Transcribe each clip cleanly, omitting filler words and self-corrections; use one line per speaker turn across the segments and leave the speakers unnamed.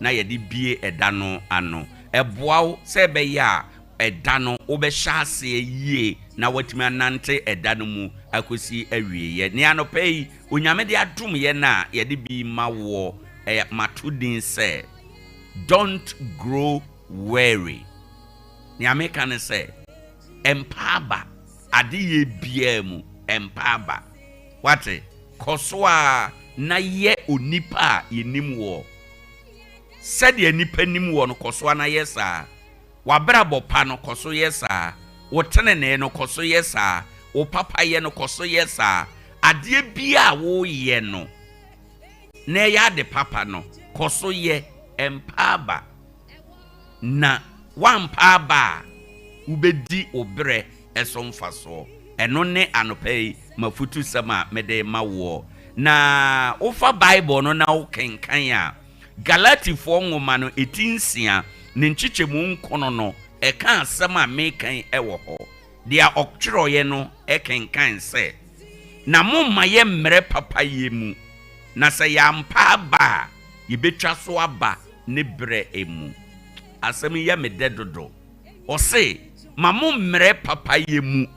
na yɛde bue ɛda no ano. Ɛboa wo sɛ ɛbɛyɛ a ɛda no wobɛhyɛ aseɛ yie na woatumi anante ɛda no mu akɔsi awieɛ. Ne anɔpa yi, Onyame de adom yɛn a yɛde bi ma woɔ, ɛyɛ mato din sɛ Don't Grow Weary. Nea meka ne sɛ, mpa aba, adeyɛ biara mu, mpa aba. Wate? Kɔ so ara na yɛ onipa a yɛnim woɔ. Sɛdeɛ nnipa nim woɔ no, kɔ so ara na yɛ saa. W'abrabɔ pa no, kɔ so yɛ saa. Wo tenenee no, kɔ so yɛ saa. Wo papayɛ no, kɔ so yɛ saa. Adeɛ biara a woreyɛ no, na ɛyɛ ade papa no, kɔ so yɛ, mpa aba. Na woampa aba a, wobɛdi wo berɛ so mfasoɔ. Ɛno ne anɔpa yi m'afotusɛm a mede rema woɔ. Na wofa Bible no na wokenkan a, Galatifoɔ nwoma no ti nsia ne nkyekyɛmu nkono no, ɛka asɛm a mereka yi wɔ hɔ. Deɛ ɔtwerɛeɛ no kenkan sɛ, Na momma yɛmmrɛ papayɛ mu, na sɛ yɛampa aba a, yɛbɛtwa so aba ne berɛ mu. Asɛm yi yɛ me dɛ dodo. Ɔse, Ma mo mmrɛ papayɛ mu,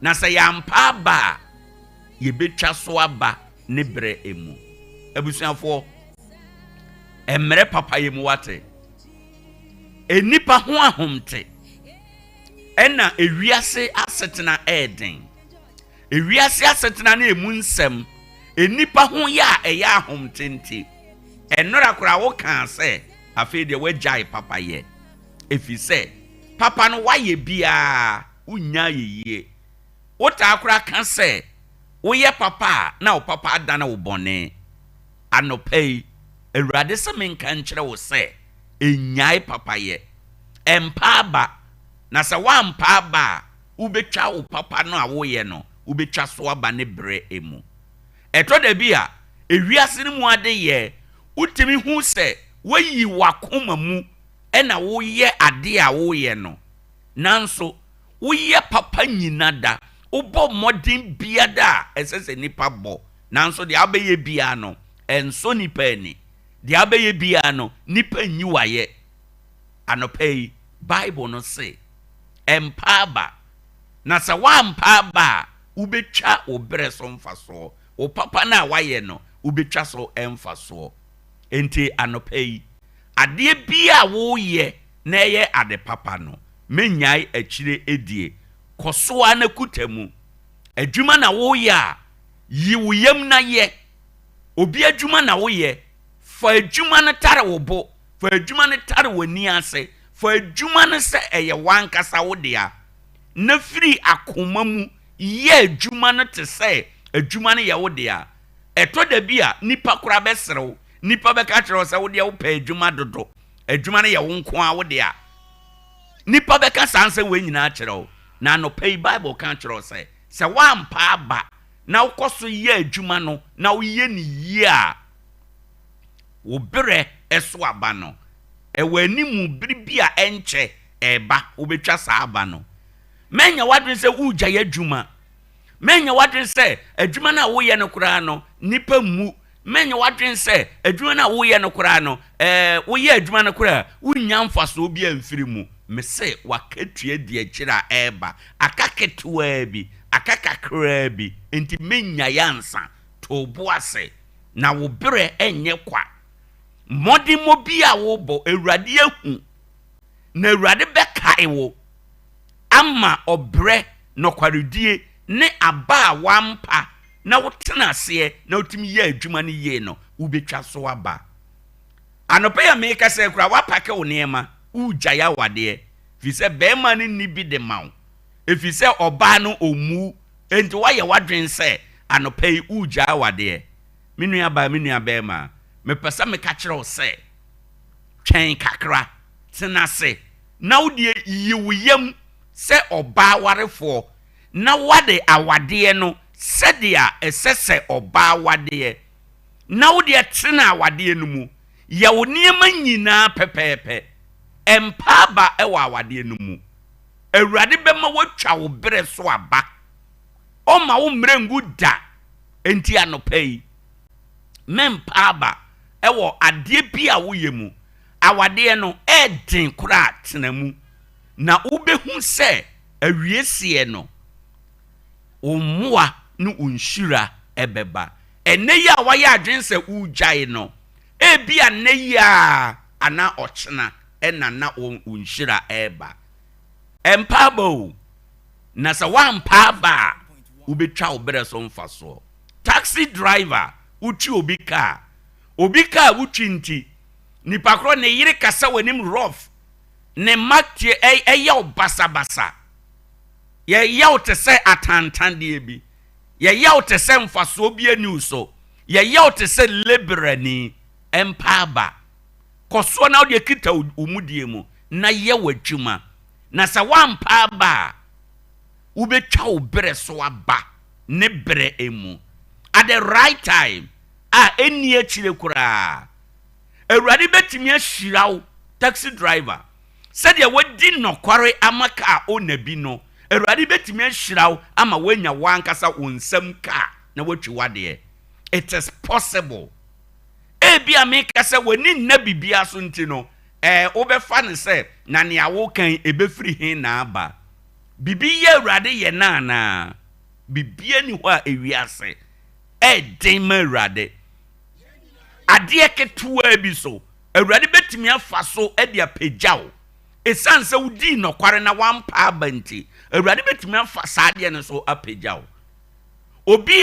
na sɛ yɛampa aba a, yɛbɛtwa so aba ne berɛ mu. Abusuafoɔ, mmrɛ papayɛ mu wate. Nnipa ho ahomte, ɛna ewiase asetena ɛɛden. Ewiase asetena ne emu nsɛm, nnipa ho yɛ a ɛyɛ ahomte nti, ɛnora koraa wokaa sɛ afei deɛ woagyae papayɛ. Ɛfiri sɛ papa no woayɛ biara wonnya ayɛyie. Wotaa koraa ka sɛ woyɛ papa a na wo papa adane wo bɔne. Anɔpa yi, Awurade sɛ menka nkyerɛ wo sɛ nnyae papayɛ. Mpa aba, na sɛ woampa aba a, wobɛtwa wo papa no a woyɛ no, wobɛtwa so aba ne berɛ mu. Ɛtɔ da bi a, ewiase no mu adeyɛ, wotumi hu sɛ woayi w'akoma mu na woyɛ adeɛ a woyɛ no, nanso woyɛ papa nyina da, wobɔ mmɔden biada a ɛsɛ sɛ nipa bɔ, nanso deɛ wobɛyɛ biara no, ɛnsɔ nipa ani. Deɛ wobɛyɛ biara no, nipa nyi wo ayɛ. Anɔpa yi, Bible no se, Mpa aba, na sɛ woampa aba a, wobɛtwa wo berɛ so mfasoɔ. Wo papa no a woayɛ no, wobɛtwa so mfasoɔ. Enti anɔpa yi, adeɛ biara a woreyɛ na ɛyɛ ade papa no, mennyae akyire die. Kɔ so ara na kuta mu. Adwuma na woreyɛ a, yi wo yam na yɛ. Obi adwuma na woyɛ, fa adwuma no tare wo bo, fa adwuma no tare w'ani ase, fa adwuma no sɛ ɛyɛ w'ankasa wo dea, na firi akoma mu yɛ adwuma no te sɛ adwuma no yɛ wo dea. Ɛtɔ da bi a, nnipa koraa bɛsere wo. Nnipa bɛka akyerɛ wo sɛ wo deɛ wopɛ adwuma dodo. Adwuma no yɛ wo nko ara wo dea. Nnipa bɛka saa nsɛm wei nyinaa akyerɛ wo. Na anɔpa yi, Bible ka kyerɛ wo sɛ, sɛ woampa aba na wokɔ so yɛ adwuma no na woyɛ no yie a, wo berɛ so aba no, ɛwɔ anim bere bi a ɛnkyɛ ɛreba, wobɛtwa saa aba no. Mɛnyɛ w'adwene sɛ woregyae adwuma. Mɛnyɛ w'adwene sɛ adwuma no a woyɛ no koraa no, nnipa mmu. Mɛnyɛ w'adwene sɛ adwuma no a woyɛ no koraa no, ɛɛ, woyɛ adwuma no koraa a, wonnya mfasoɔ biara mfiri mu. Mese w'akatua di akyire a ɛreba. Aka ketewaa bi, aka kakraa bi, enti mennyae ansa. To wo bo ase, na wo berɛ nyɛ kwa. Mmɔdemmɔ bi a wobɔ, Awurade ahu, na Awurade bɛkae wo. ama ɔbrɛ, nɔkwaredie, ne aba a wampa na wotena aseɛ na wotumi yɛ adwuma no yie no, wobɛtwa so aba. Anɔpa yi a merekasa yi koraa, woapake wo nneɛma, woregyae awadeɛ, ɛfiri sɛ barima no nni bi de ma wo, ɛfiri sɛ ɔbaa no ɔmmu, enti woayɛ w'adwene sɛ anɔpa yi woregyae awadeɛ. Me nuabaa, me nuabarima, mepɛ sɛ meka kyerɛ wo sɛ, twɛn kakra, tena ase na wo deɛ yi wo yam sɛ ɔbaa warefoɔ na wade awadeɛ no sɛdeɛ ɛsɛ sɛ ɔbaa wadeɛ, na wo deɛ tena awadeɛ no mu, yɛ wo nneɛma nyinaa pɛpɛɛpɛ, mpa aba wɔ awadeɛ no mu. Awurade bɛma woatwa wo berɛ so aba, ɔmma wo mmerɛ ngu da. Enti anɔpa yi, mɛmpa aba wɔ adeɛ bi a woyɛ mu. Awadeɛ no, ɛɛden koraa tena mu, na wobɛhu sɛ awieseɛ no, wo mmoa ne wo nhyira bɛba. Ɛnnɛ yi a woayɛ adwene sɛ woregyae no, ebia nnɛ yi ara anaa ɔkyena na na wo nhyira reba. Mpa aba o, na sɛ woampa aba a, wobɛtwa wo berɛ so mfasoɔ. Taxi driver, wotwi obi kaa. Obi kaa wotwi nti, nipa korɔ ne yere kasa w'anim rough, ne mma tie ɛyɛ wo basabasa. Yɛyɛ wo te sɛ atantandeɛ bi. Yɛyɛ wo te sɛ mfasoɔ bi ani wo so. Yɛyɛ wo te sɛ labourani. Mpa aba. Kɔ soɔ na wodeɛ kita wo mudie mu na yɛ w'adwuma. Na sɛ woampa aba a, wobɛtwa wo berɛ so aba ne berɛ mu. At the right time a ɛnni akyire koraa. Awurade bɛtumi ahyira wo, taxi driver, sɛdeɛ wadi nɔkware ama kaa owner bi no, Awurade bɛtumi ahyira wo ama woanya w'ankasa wo nsam kaa na woatwi w'adeɛ. It is possible. Ebia meka sɛ w'ani nna biribiara so nti no, ɛɛ, wobɛfa no sɛ na nea woka yi ɛbɛfiri he na aba. Biribi yɛ Awurade yɛ no anaa? Biribiara nni hɔ a ewiase ɛyɛ den ma Awurade. Adeɛ ketewaa bi so, Awurade bɛtumi afa so de apagya wo. Ɛsiane sɛ wodii nɔkware na woampa aba nti, Awurade bɛtumi afa saa adeɛ no so apagya wo. Obi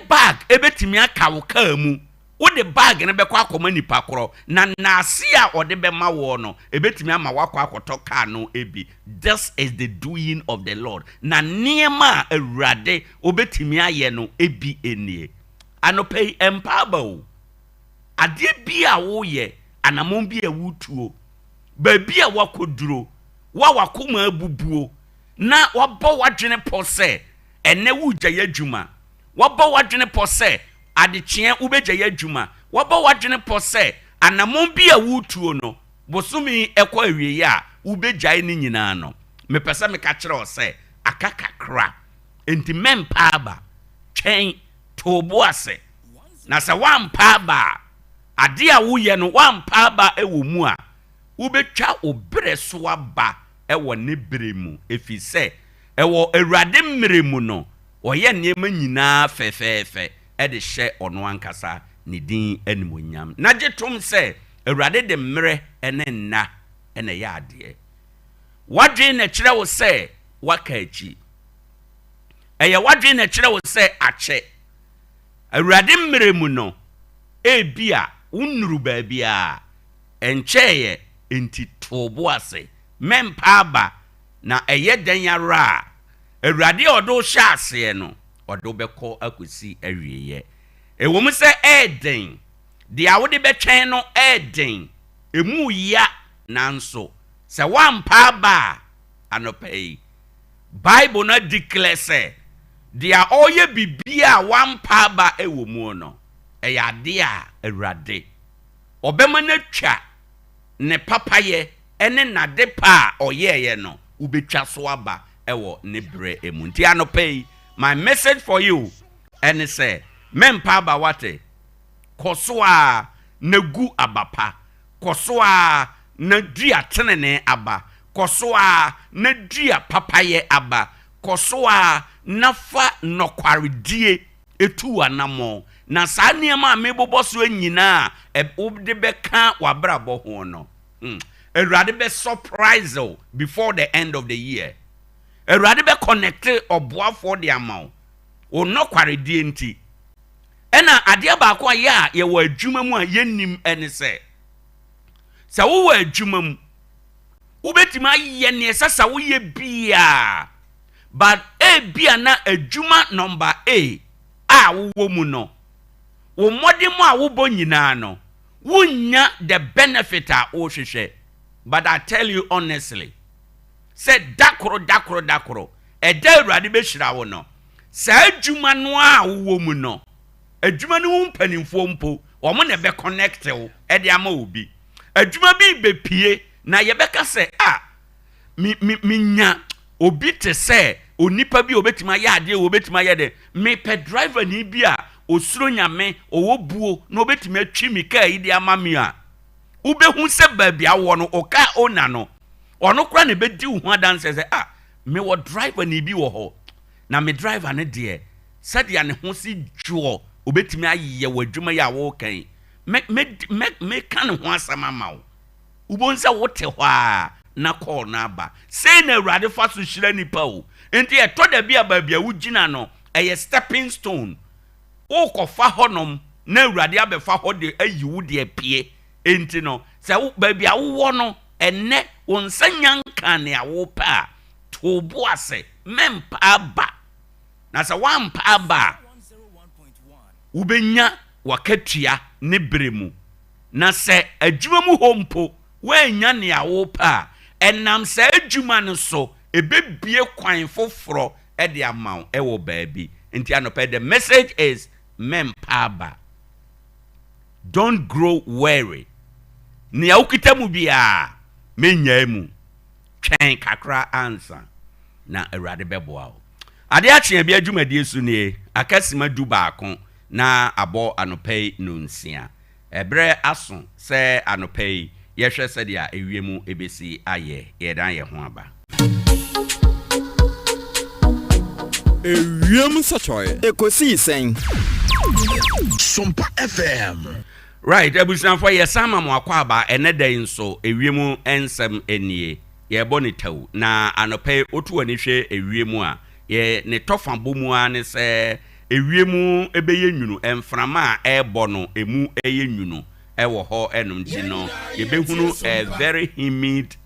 bag bɛtumi aka wo kaa mu. Wode bag no bɛkɔ akɔma nipa korɔ, na nnaase a ɔde bɛma woɔ no, ɛbɛtumi ama woakɔ akɔtɔ kaa no bi. This is the doing of the Lord. Na nneɛma a Awurade ɔbɛtumi ayɛ no bi nie. Anɔpa yi, mpa aba o. Adeɛ bi a woyɛ, anammɔn bi a wotuo, baabi a woakɔduro, wo a w'akoma abubuo, na woabɔ w'adwene pɔ sɛ ɛnnɛ woregyae adwuma, woabɔ w'adwene pɔ sɛ adekyeɛ wobɛgyae adwuma, woabɔ w'adwene pɔ sɛ anammɔn bi a woretuo no, bosome yi ɛkɔ awieeɛ a wobɛgyae ne nyinaa no, mepɛ sɛ meka kyerɛ wo sɛ aka kakra. Enti mɛmpa aba. Twɛn, to wo bo ase. Na sɛ woampa aba a, adeɛ a woyɛ no woampa aba wɔ mu a, wobɛtwa wo berɛ so aba wɔ ne berɛ mu, ɛfiri sɛ wɔ Awurade mmerɛ mu no, ɔyɛ nneɛma nyinaa fɛfɛɛfɛ de hyɛ ɔno ankasa ne din animuonyam. Na gye tom sɛ Awurade de mmerɛ ne nna na ɛyɛ adeɛ. W'adwene na ɛkyerɛ wo sɛ woaka akyi. Ɛyɛ w'adwene na ɛkyerɛ wo sɛ akyɛ. Awurade mmerɛ mu no, ebia wonnuru baabiara, ɛnkyɛeɛ, enti to wo bo ase. Mɛmpa aba, na ɛyɛ dɛn ara a, Awurade a ɔde wo hyɛɛ aseɛ no, ɔde wo bɛkɔ akɔsi awieeɛ. Ɛwom sɛ ɛyɛ den, deɛ a wode bɛtwɛn no yɛ den, ɛmu ya, nanso sɛ woampa aba a, anɔpa yi, Bible no declare sɛ deɛ ɔreyɛ biribiara a wampa aba wɔ mu no, ɛyɛ adeɛ a Awurade ɔbɛma no atwa ne papayɛ ne n'ade pa a ɔyɛeɛ no, wobɛtwa so aba wɔ ne berɛ mu. Nti anɔpa yi, my message for you ɛne sɛ, mɛmpa aba wate, kɔ so ara na gu aba pa, kɔ so ara na dua tenenee aba, Kɔ so ara na dua papayɛ aba. Kɔ so ara na fa nɔkwaredie tu w'anammɔn. Na saa nneɛma a merebobɔ soɔ nyinaa a wode bɛka w'abrabɔ ho no, hmm, Awurade bɛ surprise wo before the end of the year. Awurade bɛ connect ɔboafoɔ de ama wo, wo nɔkwaredie nti. Ɛna adeɛ baako a yɛ a yɛwɔ adwuma mu a yɛnnim ne sɛ, sɛ wowɔ adwuma mu Wobɛtumi ayɛ nea ɛsɛ sɛ woyɛ biara, but ebia na adwuma nɔmba A a wowɔ mu no, wo mmɔdemmɔ a wobɔ nyinaa no, wonnya the benefit a wohwehwɛ. But I tell you honestly, sɛ da koro, da koro, da koro, ɛda Awurade bɛhyira wo no, saa adwuma no ara a wowɔ mu no, adwuma no mu mpanimfoɔ mpo, wɔn na ɛbɛ connect wo de ama obi. Adwuma bi rebɛpue na yɛbɛka sɛ, ah, me, me, menya obi te sɛ onipa bi a obɛtumi ayɛ adeɛ, obɛtumi ayɛ dɛ. Mepɛ driverni bi a osuro Nyame, ɔwɔ buo na obɛtumi atwi me kaa yi de ama me a. Wobɛhu sɛ baabi a wowɔ no, wo car owner no, ɔno koraa na ɛbɛdi wo ho adanseɛ sɛ, ah, mewɔ driver ni bi wɔ hɔ, na me driver no deɛ, sɛdeɛ ne ho si dwoɔ, ɔbɛtumi ayɛ w'adwuma yi a woreka yi. Mɛ, mɛ, mɛ, meka ne ho asɛm ama wo. Wobɛhu sɛ wote hɔ ara na call no aba. Sei na Awurade fa so hyira nnipa o. Nti ɛtɔ da bi a baabi a wogyina no, ɛyɛ stepping stone. Worekɔfa hɔnom na Awurade abɛfa hɔ de ayi wo de apue. Enti no, sɛ wo, baabi a wowɔ no ɛnnɛ, wo nsa nya nkaa nea wopɛ a, to wo bo ase, mɛmpa aba. Na sɛ woampa aba a, wobɛnya w'akatua ne berɛ mu. Na sɛ adwuma mu hɔ mpo woannya nea wopɛ a, ɛnam saa adwuma no so, ɛbɛbue kwan foforɔ de ama wo wɔ baabi. Nti anɔpa yi, the message is mɛmpa aba. Don't grow weary. Nea wokita mu biara, mennyae mu. Twɛn kakra ansa, na Awurade bɛboa wo. Adeɛ akye a bia dwumadie so nie, aka sima 11 na abɔ anɔpa yi nonsia. Ɛberɛ aso sɛ anɔpa yi yɛhwɛ sɛdeɛ ewiem bɛsi ayɛ. Yɛredan yɛn ho aba.
Ewiem nsɔkyerɛ.
Ekosii sɛn?
Sompa FM.
Right, abusuafoɔ yɛsan ma mo akwaaba ɛnɛ da yi nso ewiem nsɛm nie. Yɛrebɔ no tɛw, na anɔpa yi woto w'ani hwɛ ewiem a, yɛ ne tɔfa bɔ mu ara ne sɛ ewiem bɛyɛ nwunu, mframa a ɛrebɔ no emu yɛ nwunu wɔ hɔ nom nti no yɛbɛhunu a very humid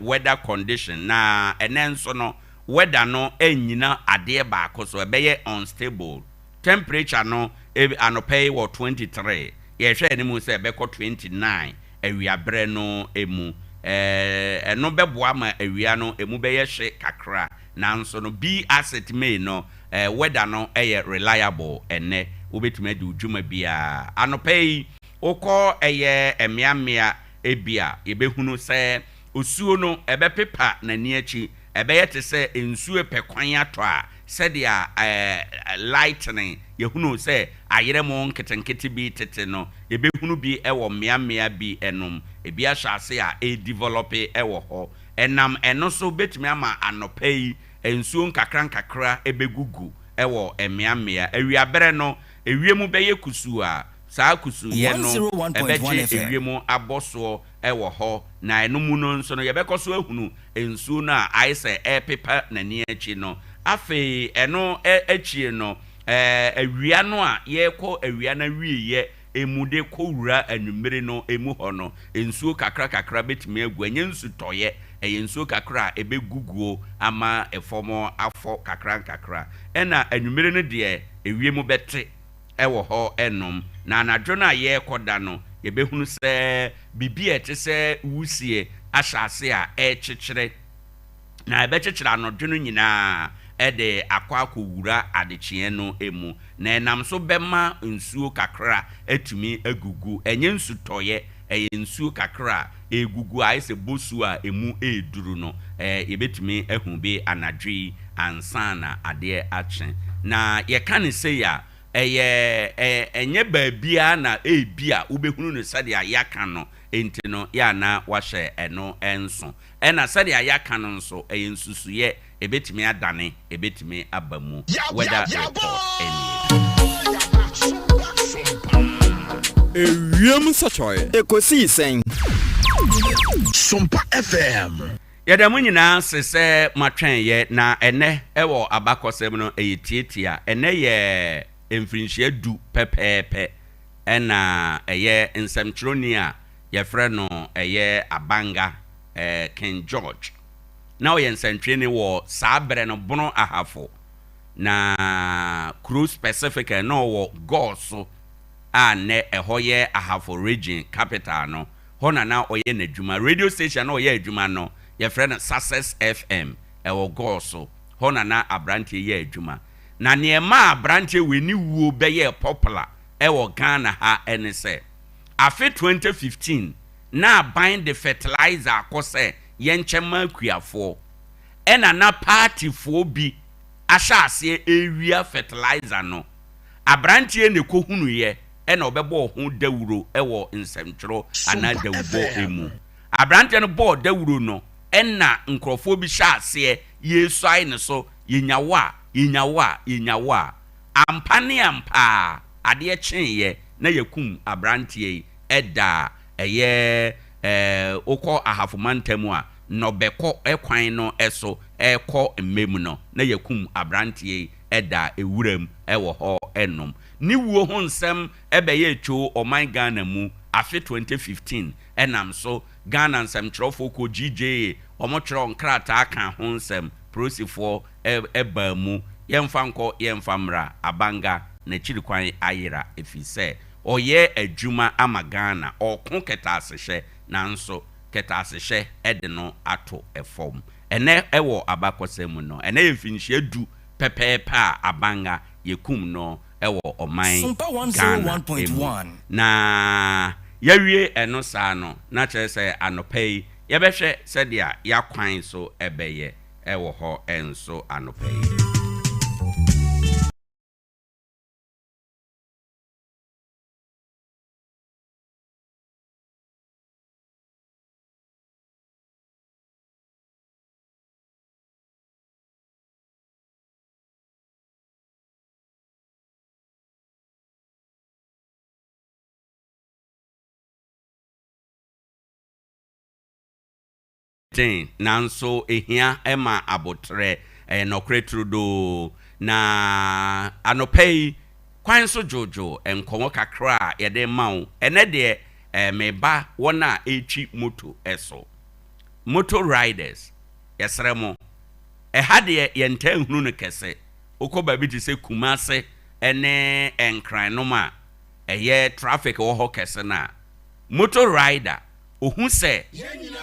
weather condition, na ɛnɛ nso no weather no nnyina adeɛ baako so, ɛbɛyɛ unstable. Temperature no anɔpa yi wɔ 23, yɛrehwɛ anim sɛ ɛbɛkɔ 29 awiaberɛ no mu. Ɛno bɛboa ma awia no ɛmu bɛyɛ hye kakra, nanso no be as it may no, weather no yɛ reliable ɛnnɛ, wobɛtumi adi wo dwuma biara. Anɔpa yi wokɔ ɛyɛ mmeammea bi a, yɛbɛhunu sɛ osuo no ɛbɛpepa n'ani akyi, ɛbɛyɛ te sɛ nsuo repɛ kwan atɔ a, sɛdeɛ lightning, yɛhunu sɛ ayerɛmo nketenkete bi tete no, yɛbɛhunu bi wɔ mmeammea bi nom, ebi ahyɛ ase a ɛredevelɔpe wɔ hɔ. Ɛnam ɛno so bɛtumi ama anɔpa yi nsuo nkakrankakra bɛgugu wɔ mmeammea. Awiaberɛ no, ewiem bɛyɛ kusuu a saa kusuuyɛ no
101.1
bɛgye
FM.
ewiem abɔ soɔ wɔ hɔ, na ɛno mu no nso no yɛbɛkɔ so ahunu nsuo no a ayɛ sɛ ɛrepepa n'ani akyi no. Afei ɛno akyire no, awia no a yɛrekɔ awia no awieeɛ mu de kɔwura anwummere no mu hɔ no, nsuo kakra kakra bɛtumi agu. Ɛnyɛ nsutɔeɛ, ɛyɛ nsuo kakra a ɛbɛguguo ama fam afɔ kakra nkakra. Ɛna anwummere no deɛ, ewiem bɛte wɔ hɔ nom. Na anadwo no a yɛrekɔda no, yɛbɛhunu sɛ biribi a ɛte sɛ wusie ahyɛ ase a ɛrekyekyere, na ɛbɛkyekyere anɔdwo no nyinaa de akɔ akɔwura adekyeɛ no mu, na ɛnam so bɛma nsuo kakra atumi agugu. Ɛnyɛ nsutɔeɛ, ɛyɛ nsuo kakra a ɛregugu a ayɛ sɛ bosuo a ɛmu reduru no. Yɛbɛtumi ahu bi anadwo yi ansa na adeɛ akye. Na yɛka no sei a, ɛyɛ ɛnyɛ baabiara na ebia wobɛhunu no sɛdeɛ yɛaka no nti no, yɛ a na wahyɛ ɛno nso. Ɛna sɛdeɛ yɛaka no nso, ɛyɛ nsusuiɛ, ɛbɛtumi adane, ɛbɛtumi aba mu. Weather report nie.
Ewiem nsɔkyerɛ.
Ekosii sɛn?
Sompa FM.
Yɛda mo nyinaa ase sɛ moatwɛn yɛ, na ɛnnɛ wɔ abakɔsɛm no ɛyɛ tiatia. Ɛnnɛ yɛ mfirinhyia du pɛpɛɛpɛ ɛna ɛyɛ nsɛmtwerɛni a yɛfrɛ no ɛyɛ Abanga King George. Na ɔyɛ nsɛntwerɛni wɔ saa berɛ no Bono Ahafo, na kuro specific na ɔwɔ Gɔɔ so a nnɛ ɛhɔ yɛ Ahafo region capital no. Hɔ na na ɔyɛ n'adwuma. Radio station a na ɔyɛ adwuma no, yɛfrɛ no Success FM, ɛwɔ Gɔɔ so. Hɔ na na aberanteɛ yɛ adwuma. Na nea ɛmaa aberanteɛ wei ne wuo bɛyɛɛ popular wɔ Ghana ha ne sɛ, afe 2015 na aban de fertilizer akɔ sɛ yɛnkyɛ mma akuafoɔ. Ɛna na partyfoɔ bi ahyɛ aseɛ rewia fertilizer no. Aberanteɛ na ɛkɔhunuiɛ. na ɔbɛbɔɔ ho dawuro wɔ nsɛmtwerɛ anaa
Sompa
dawubɔ mu.
FM.
Aberanteɛ no bɔɔ dawuro no na nkurɔfoɔ bi hyɛɛ aseɛ yɛresuae ne so, yɛnya wo a, yɛnya wo a, yɛnya wo a. Ampa ne ampa ara, adeɛ kyeeɛ na yɛkum aberanteɛ yi da a ɛyɛ wokɔ Ahafo mantam a, Nnɔbɛkɔ kwan no so rekɔ Mmem no, na yɛkum aberanteɛ yi da wuram wɔ hɔ nom. Ne wuo ho nsɛm bɛyɛɛ twoo ɔman Ghana mu afe 2015 ɛnam so Ghana nsɛmtwerɛfoɔ kɔ GJA wɔn twerɛɔ nkrataa kaa ho nsɛm, polisifoɔ baa mu, yɛmfa nkɔ yɛmfa mmra, Abanga n'akyiri kwan ayera ɛfiri sɛ ɔyɛ adwuma ama Ghana, ɔko kɛtɛasehyɛ nanso kɛtɛasehyɛ de no ato fam. Ɛnɛ wɔ abakɔsɛm mu no, ɛnɛ yɛ mfinhyia du pɛpɛɛpɛ a Abanga yɛkum no wɔ ɔman
Sompa
Ghana mu.
101.1.
Na yɛawie ɛno saa no, na kyerɛ sɛ anɔpa yi yɛbɛhwɛ sɛdeɛ y'akwan so bɛyɛ wɔ hɔ nso anɔpa yi. Den, nanso ehia ma aboterɛ. Ɛyɛ nɔkorɛ turodoo. Na anɔpa yi, kwan so dwoodwoo, nkɔmmɔ kakra a yɛde rema wo. Ɛnnɛ deɛ, eh, mereba wɔn a ɛretwi moto so. Motor riders, yɛsrɛ mo, ɛha deɛ yɛntaa nhunu no kɛse. Wokɔ baabi te sɛ Kumase ne Nkran nom a, ɛyɛ traffic wɔ hɔ kɛse no a, motor rider, ohu sɛ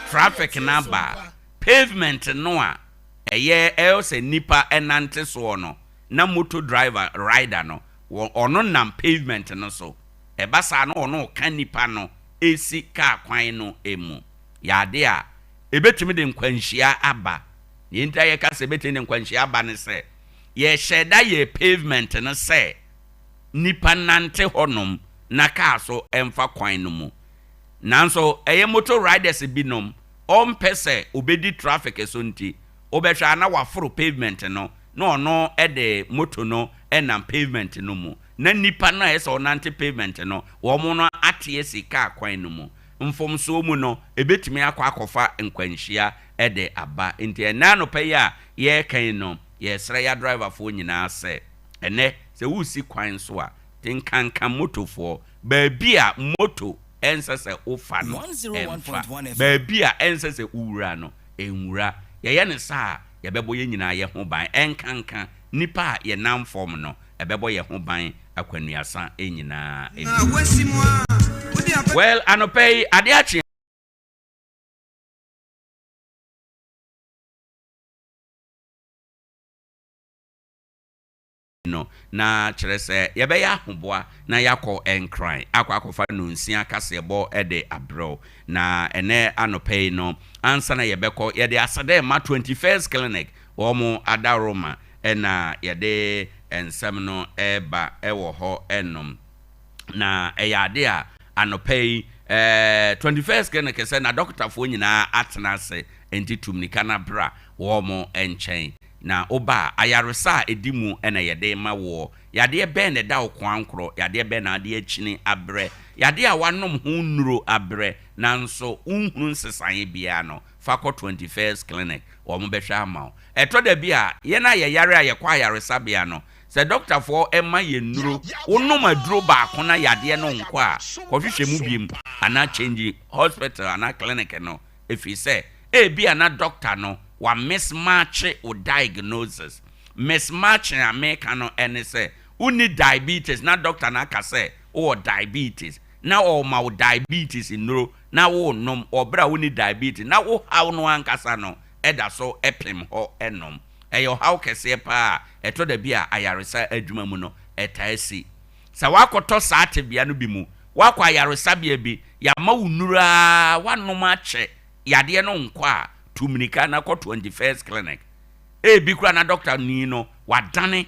traffic no aba a, pavement no a ɛyɛ ɛwɔ sɛ nnipa nante soɔ no, na motor driver, rider no, ɔno nam pavement no so. Ɛba saa na ɔno reka nnipa no resi kaa kwan no mu. Yɛ ade a ebetumi de nkwanhyia aba. Nea enti a yɛka sɛ ebetumi de nkwanhyia aba ne sɛ, yɛhyɛɛ da yɛɛ pavement no sɛ nnipa nnante hɔnom na kaa so mfa kwan no mu. Nanso ɛyɛ motor riders binom, ɔmpɛ sɛ obedi traffic so nti, wobɛhwɛ a na waforo pavement no na ɔno de motor no nam pavement no mu. Na nnipa no a ɛsɛ sɛ wɔnante pavement no, wɔn no ate asi kaa kwan no mu. Mfomsoɔ mu no, ɛbɛtumi akɔ akɔfa nkwanhyia de aba. Enti ɛnnɛ anɔpa yi a yɛreka yi no, yɛresrɛ yɛn adriverfoɔ nyinaa sɛ, ɛnnɛ sɛ woresi kwan so a, nkanka motofoɔ, baabi a moto ɛnsɛ sɛ wofa no, mfa.
101.1 FM.
Baabi a ɛnsɛ sɛ wowura no, nwura. Yɛyɛ no saa a, yɛbɛbɔ yɛn nyinaa yɛn ho ban. Ɛnkanka nnipa a yɛnam fam no, ɛbɛbɔ yɛn ho ban akwannuasa nyinaa mu. Well, anɔpa yi, ade akye. No, na kyerɛ sɛ yɛbɛyɛ ahoboa na yɛakɔ Nkran akɔ akɔfa nnɔnsia kaseɛbɔ de abrɛ wo. Na ɛnnɛ anɔpa yi no, ansa na yɛbɛkɔ, yɛde aseda rema 21st Clinic, wɔn adaworoma na yɛde nsɛm no reba wɔ hɔ nom. Na ɛyɛ ade a anɔpa yi, 21st Clinic sɛ n'adɔkotafoɔ nyinaa atena ase, enti tu mmirika na bra wɔn nkyɛn. Na woba a, ayaresa a ɛdi mu na yɛde rema woɔ. Yadeɛ bɛn na ɛda wo koankorɔ? Yadeɛ bɛn na wode akyini abrɛ? Yadeɛ a woanom ho nnuro abrɛ nanso wonhunu nsesaeɛ biara no, fa kɔ 21st Clinic, wɔbɛhwɛ ama wo. Ɛtɔ da bi a, yɛn a yɛyare a yɛkɔ ayaresabea no, sɛ dɔktafoɔ ma yɛn nnuro, wonom aduro baako na yadeɛ no nkɔ a, kɔhwehwɛ mu bio anaa change hospital anaa clinic no. Ɛfiri sɛ ebia na dɔkta no wa mismatche wo diagnosis. Mismatching a meka no ne sɛ wonni diabetes na dɔkta no aka sɛ wowɔ diabetes na ɔrema wo diabetes nnuro na worenom wɔ berɛ a wonni diabetes na wo haw no ankasa no da so pem hɔ nom. Ɛyɛ ɔhaw kɛseɛ pa ara a ɛtɔ da bi a ayaresa adwuma mu no ɛtaa si. Sɛ woakɔtɔ saa tebea no bi mu, woakɔ ayaresabea bi, yɛama wo nnuru ara, woanom akyɛ, yadeɛ no nkɔ a, tu mmirika na kɔ 21st Clinic. Ebi koraa na dɔktani no wadane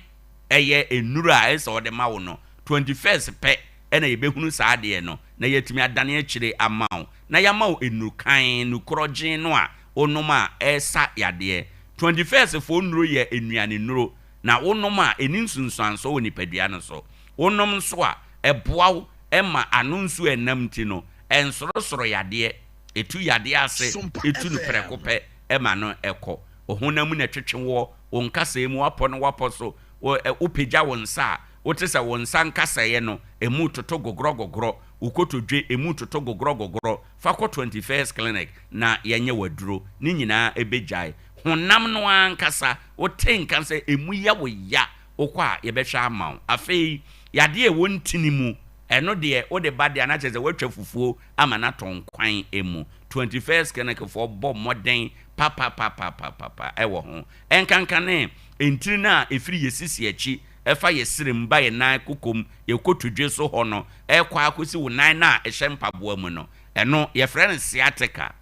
ɛyɛ nnuru a ɛsɛ sɛ ɔde ma wo no, 21st pɛ na yɛbɛhunu saa adeɛ no na yɛatumi adane akyire ama wo na yɛama wo nnuru kann, nnuru korɔgyenn no a wonom a ɛsa yadeɛ. 21st foɔ nnuro yɛ nnuane nnuro na wonom a ɛnni nsunsuansoɔ wɔ nipadua no so. Wonom nso a, ɛboa wo ma ano nsuo a ɛnam nti no, ɛnsorosoro yadeɛ. Ɛtu yadeɛ ase, ɛtu no prɛko pɛ ma no kɔ. Wo honam mu na ɛtwetwe woɔ, wo nkasɛɛ mu, woapɔ no woapɔ so, wo ɛ, wopagya wo nsa a, wote sɛ wo nsa nkasɛeɛ no, ɛmu retoto gogrɔgogrɔ, wo kotodwe, ɛmu retoto gogrɔgogrɔ. Fa kɔ 21st Clinic na yɛnyɛ wo aduro. Ne nyinaa ɛbɛgyae. Honam no ara ankasa, wote nka sɛ ɛmu yɛ wo ya, wokɔ a, yɛbɛhwɛ ama wo. Afei, yadeɛ a ɛwɔ ntini mu, ɛno deɛ, wode ba deɛ a, na kyerɛ sɛ woatwa fufuo ama no atɔ nkwan mu. 21st Clinic foɔ bɔ mmɔden papapapapapa wɔ ho. Ɛnkanka ne ntini no a ɛfiri yɛn sisi akyi fa yɛn srɛ mu ba yɛn nan kokom, yɛn kotodwe so hɔ no, ɛrekɔ ara kɔsi wo nan no a ɛhyɛ mpaboa mu no. Ɛno, yɛfrɛ no sciatica.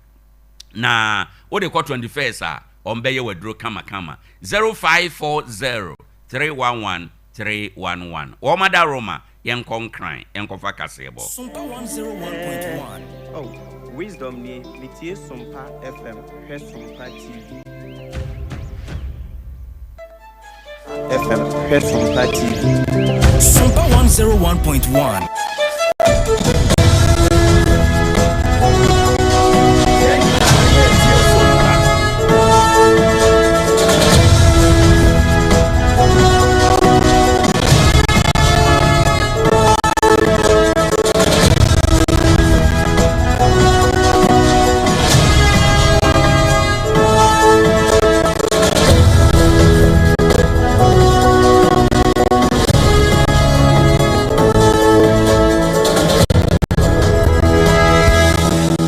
Na wode kɔ 21st a, wɔbɛyɛ wo aduro kamakama. 0540 311 311. Wɔn adaworoma, yɛnkɔ Nkran, yɛnkɔfa kaseɛbɔ.
Sompa 101.1.
Oh, Wisdom nie, metie Sompa FM, hwɛ Sompa TV. FM, hwɛ Sompa TV.
Sompa 101.1.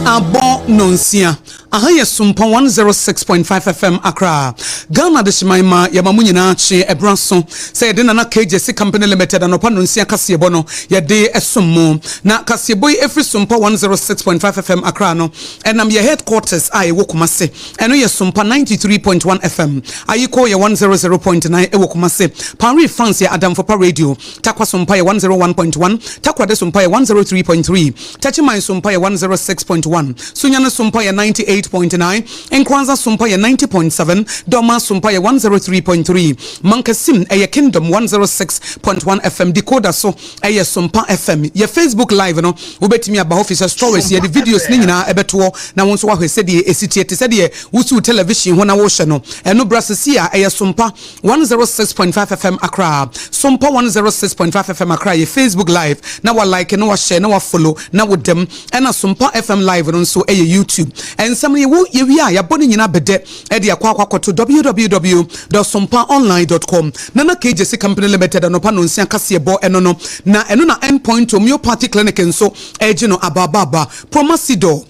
Abɔ nonsia. Aha yɛ Sumpɔn 106.5 FM Accra. Ghana Adehyeman ma yɛma mo nyinaa kye ɛberɛ aso sɛ yɛde Nana K Gyasi Company Limited anɔpa nonsia kaseɛbɔ no yɛde som mo. Na kaseɛbɔ yi ɛfiri Sumpɔ 106.5 FM Accra no ɛnam yɛ headquarters a ɛwɔ Kumasi. Ɛno yɛ Sumpa 93.1 FM. Ayiko yɛ 100.9 ɛwɔ Kumasi. Paris France yɛ Adamfopa Radio. Tarkwa Sompa yɛ 101.1, Takoradi Sompa yɛ 103.3, Techiman Sompa yɛ 106.1, Sunyani Sompa yɛ 98.9, Nkoranza Sompa yɛ 90.7, Dormaa Sompa yɛ 103.3, Mankasim ɛyɛ Kingdom 106.1 FM, Decoder so ɛyɛ Sompa FM. Yɛ Facebook live no wobɛtumi aba hɔ fisɛ stories yɛde videos no nyinaa ɛbɛtoɔ na wo nso woahwɛ sɛdeɛ ɛsi teɛ te sɛdeɛ wosi wo television ho na wohyɛ no. Ɛno bra sisi a ɛyɛ Sompa 106.5 FM Accra Sompa 106.5 FM Accra yɛ Facebook live na wa like na wa share na wa follow na wo dam ɛna Sompa FM live no nso ɛyɛ YouTube ɛnsɛm no yɛwɔ yɛwie a yɛabɔ ne nyinaa bɛdɛ ɛde akɔ akɔ akɔto www.sompaonline.com Nana K Gyesi Company Limited anɔpa nonsia kaseɛ bɔ ɛno no na ɛno na Endpoint Homeopathy Clinic nso ɛregye no abaabaaba Promasidor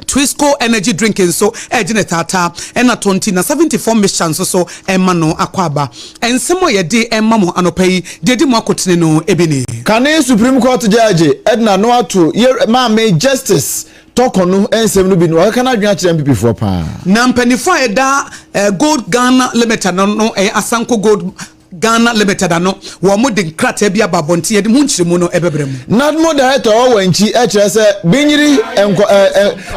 Twisco energy drink nso regye ne taataa ɛna Tonti na 74 mixture nso so rema no akwaaba. Nsɛm a yɛde rema mo anɔpa yi deɛ ɛdi mu akotene no bi nie.
Kane Supreme Court Judge de n'ano ato Yer Maame Justice Torkornoo nsɛm no bi no, wakeka n'adwene akyerɛ NPP foɔ paa.
Na mpaninfoɔ a ɛda Gold Ghana Limited no no ɛyɛ Asanko Gold Ghana Limited ano, wɔn de nkrataa bi aba abɔnten, yɛde ho nkyerɛmu no bɛbrɛ mo.
NADMO Director a ɔwɔ Wankyi kyerɛ sɛ Binyiri nkɔ ɛ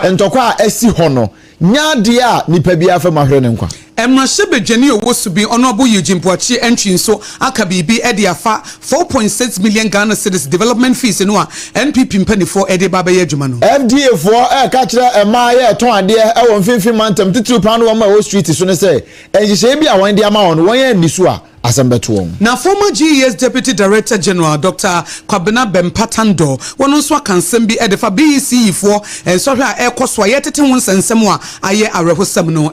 ɛ ntɔkwa a asi hɔ no nyɛ adeɛ a nipa biara fa mu ahwere ne nkwa.
Mmarahyɛbadwani a ɔwɔ Subin, Honourable Eugene Boakye Antwi nso aka biribi de afa 4.6 million Ghana cedis development fees no a NPP mpaninfoɔ de reba abɛyɛ adwuma no.
FDA foɔ reka kyerɛ mmaa yɛ ɛtɔn adeɛ wɔ mfimfini mantam titiriw paa ne wɔn a ɛwɔ street so no sɛ Nhyehyɛe bi a wɔde ama wɔn no, wɔn anni so a, asɛm bɛto wɔn.
Na former GES Deputy Director General, Dɔkta Kwabena Bempah Tandor, wɔno nso aka nsɛm bi de fa BECE foɔ nsɔhwɛ a ɛrekɔ so a yɛretete ho nsɛnsɛm a ayɛ awerɛhosɛm no ho.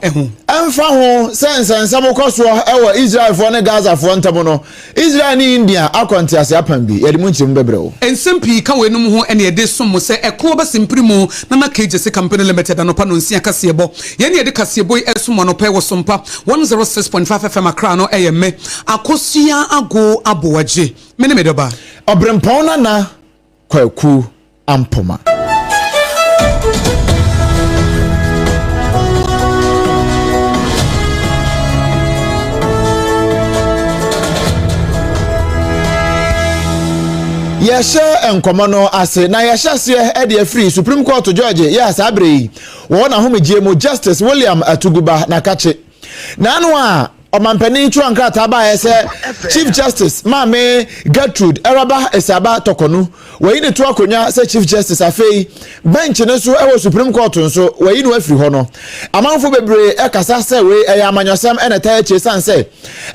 Ɛmfa ho sɛ nsɛnsɛm kɔ soɔ wɔ Israelfoɔ ne Gazafoɔ ntam no, Israel ne India akɔ ntease apam bi. Yɛde mu nkyerɛmu bɛbrɛ wo.
Nsɛm pii ka weinom ho na yɛde som mo sɛ ɛko aba simpiri mu Nana K Gyasi Company Limited anɔpa nonsia kaseɛbɔ. Yɛn na yɛde kaseɛbɔ yi resom mo anɔpa yi wɔ Sompa 106.5 FM Accra no ɛyɛ me, Akosua Ago Aboagye. Me ne me dɔba.
Ɔbrempɔn Nana Kwaku Ampoma. Yɛhyɛ nkɔmmɔ no ase na yɛhyɛ aseɛ de afiri Supreme Court Judge yɛ a saa berɛ yi wɔwɔ n'ahomegyeɛ mu Justice William Atuguba Nakakye. N'ano a ɔmampanin twerɛ nkrataa baeɛ sɛ Chief Justice Maame Gertrude Araba Esaaba Torkornoo wɔyi ne to akonnwa sɛ Chief Justice afei bench no so wɔ Supreme Court nso wɔyi no afiri hɔ no. Amanfoɔ bebree kasa sɛ wei ɛyɛ amanyɔsɛm na ɛtaa akyire sane sɛ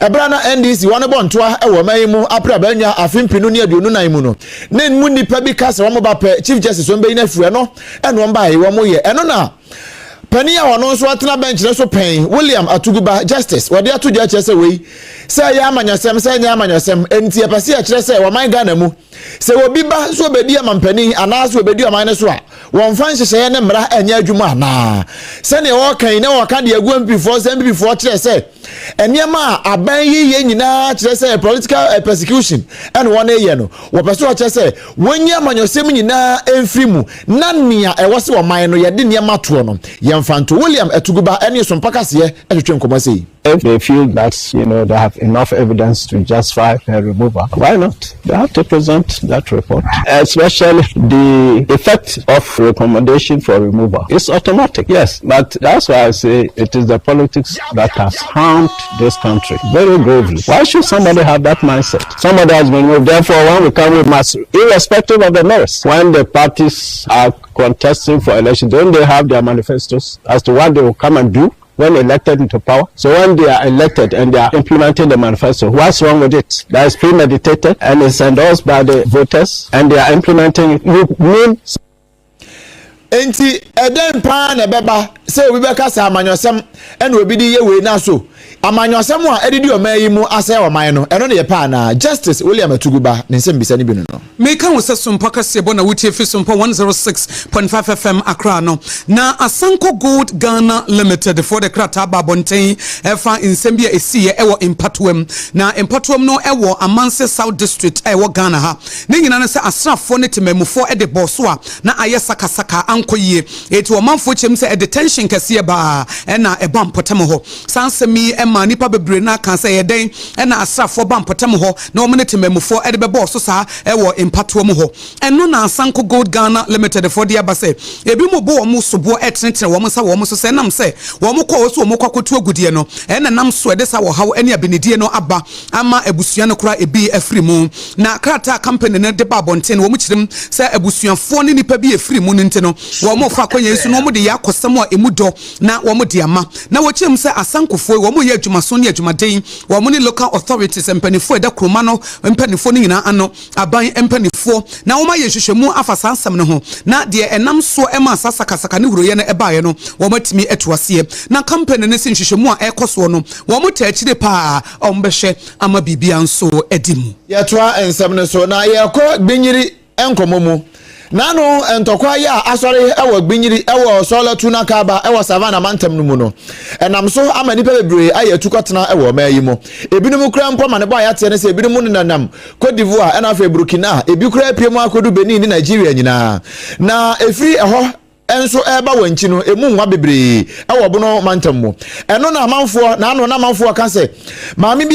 ɛberɛ a na NDC wɔn bɔ ntoa wɔ ɔman yi mu apere abannwa afe 2024 mu no ne mu nnipa bi ka sɛ wɔn ba pɛ Chief Justice wɔn bɛyi no afiri ɛno ɛna wɔn baeɛ wɔn yɛ ɛno na Panin a ɔno nso atena bench no so pɛn, William Atuguba, Justice, wɔde ato dwa kyerɛ sɛ wei, sɛ ɛyɛ amanyɔsɛm, sɛ ɛnyɛ amanyɔsɛm, enti yɛpɛ sɛ yɛkyerɛ sɛ wɔ ɔman Ghana mu, sɛ obi ba sɛ ɔbɛdi amanpanin anaa sɛ ɔbɛdi ɔman no so a, wɔmfa nhyehyɛeɛ ne mmara nyɛ adwuma anaa? Sɛdeɛ wɔreka yi, na wɔreka de agu NPP foɔ sɛ NPP foɔ kyerɛ sɛ nneɛma a aban yi yɛ nyinaa kyerɛ sɛ political eh, persecution ɛna wɔn reyɛ no. Wɔpɛ sɛ wɔkyerɛ sɛ wɔnyi amanyɔsɛm nyinaa mfiri mu na nea ɛwɔ sɛ ɔman no yɛde nneɛma toɔ no, yɛmfa nto. William Atuguba ne Sompa Kaseɛ twetwe nkɔmmɔ sei.
If they feel that you know they have enough evidence to justify her removal, why not? They have to present that report, especially the effect of recommendation for removal. It's automatic, yes, but that's why I say it is the politics that has harmed this country very gravely. Why should somebody have that mindset? Somebody has been removed, therefore, when we come, we must, irrespective of the merits, when the parties are contesting for election, don't they have their manifestos as to what they will come and do? when elected into power. So when they are elected and they are implementing the manifesto, what's wrong with it? That is premeditated and is endorsed by the voters and they are implementing it. You mean
Enti ɛdɛn paa na ɛbɛba sɛ obi bɛka sɛ amanyɔsɛm na obi de yɛ wei na so amanyɔsɛm a ɛdedi ɔman yi mu asɛe ɔman no, ɛno na yɛpɛ anaa? Justice William Atuguba ne nsɛmmisa no bi no no.
Meka wo sɛ Sompa kaseɛbɔ na wotie fi Sompa 106.5 FM Accra no. Na Asanko Gold Ghana Limited foɔ de krataa baa abɔnten ɛfa nsɛm bi a ɛsiiɛ ɛwɔ Mpatoam. Na Mpatoam no ɛwɔ Amanse South District a ɛwɔ Ghana ha. Ne nyinaa ne sɛ asraafoɔ ne temanmufoɔ de bɔɔ so a na ayɛ sakasaka ankɔ yie. Enti ɔmanfoɔ kyerɛ mu sɛ ɛde tension kɛseɛ baa ɛna ɛba mpɔtam hɔ. Saa nsɛm yi maa nnipa bebree no ara kaa sɛ ɛyɛ dɛn na asraafoɔ ba mpɔtam hɔ na wɔn ne temanmufoɔ de bɛbɔɔ so saa wɔ mpatoa mu hɔ. Ɛno na Asanko Gold Ghana Limited foɔ de aba sɛ ebinom bɔ wɔn soboɔ retenetene wɔn nsa wɔ wɔn so sɛ ɛnam sɛ wɔn kɔɔ hɔ sɛ wɔrekɔ akɔtu agudeɛ no na ɛnam so ɛde saa ɔhaw ne abenedie no aba ama abusua no koraa ebi afiri mu. Na krataa a company no de ba abɔnten no, wɔkyerɛ mu sɛ abusuafoɔ ne nnipa bi a ɛfiri mu no nti no, wɔrefa akwannya yi so na wɔde yɛ akɔsɛm a ɛmu dɔ na wɔde ama. Na wɔkyerɛ mu sɛ Asankofoɔ yi, wɔreyɛ adwumaso ne adwumaden, wɔn ne local authorities mpanimfoɔ a ɛda kuroma no mpanimfoɔ no nyinaa ano, aban mpanimfoɔ, na wɔayɛ nhwehwɛmu afa saa asɛm no ho, na deɛ ɛnam soɔ maa saa sakasaka ne huroyɛ no baeɛ no, wɔatumi atu aseɛ. Na company no se nhwehwɛmu a ɛrekɔ soɔ no, wɔtaa akyire paa a wɔbɛhwɛ ama biribiara nso adi mu.
Yɛtoa nsɛm no so na yɛkɔ Gbinyiri nkɔmmɔ mu. N'ano ntɔkwa yi a asɔre wɔ Gbinyiri wɔ Sɔlɔ Tuna Kaba wɔ Savannah mantam no mu no, ɛnam so ama nnipa bebree ayɛ atukɔtena wɔ ɔman yi mu. Ebinom koraa mpo amanebɔ a yɛateɛ ne sɛ ebinom nenam Cote d'Ivoire ɛna afei Burkina, ebi koraa apue mu akɔdu Benin ne Nigeria nyinaa. Na ɛfiri ɛhɔ nso ɛreba wɔn akyi no, emu nwa bebree wɔ Bono mantam mu. Ɛno na amanfoɔ, n'ano na amanfoɔ ka sɛ maame bi a.